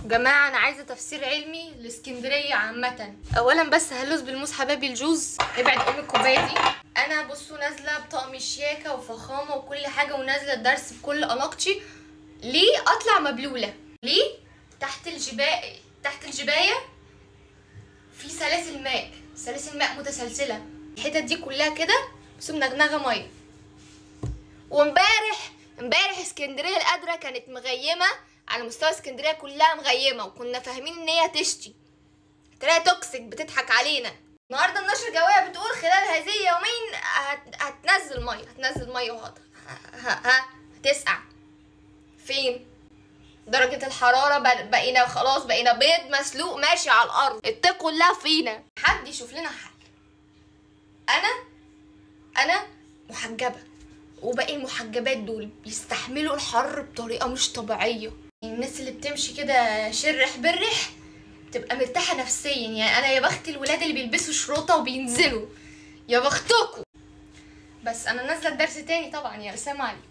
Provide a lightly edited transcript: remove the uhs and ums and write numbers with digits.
جماعة انا عايزه تفسير علمي لاسكندريه عامة. اولا بس هلوز بالموز حبايبي الجوز، ابعد ام الكوباية دي. انا بصوا نازله بطقم شياكه وفخامه وكل حاجة، ونازلة الدرس بكل اناقتي. ليه اطلع مبلوله؟ ليه تحت الجبايه، تحت الجبايه في سلاسل ماء، سلاسل ماء متسلسله، الحتت دي كلها كده بس منغنغه مية. وامبارح امبارح اسكندرية القادره كانت مغيمه، على مستوى اسكندرية كلها مغيمه، وكنا فاهمين ان هي هتشتي، طلع توكسيك بتضحك علينا. النهارده النشرة الجوية بتقول خلال هذه اليومين هتنزل مية، هتنزل مية وهت هتسقع. فين درجة الحرارة؟ بقينا خلاص، بقينا بيض مسلوق ماشي على الأرض، اتقوا الله فينا. حد يشوف لنا حل. أنا محجبة، وباقي المحجبات دول بيستحملوا الحر بطريقة مش طبيعية. الناس اللي بتمشي كده شرح برح بتبقى مرتاحة نفسيا. يعني أنا يا بخت الولاد اللي بيلبسوا شروطة وبينزلوا، يا بختكم. بس أنا نازلة الدرس تاني طبعا، يا سلام عليكم.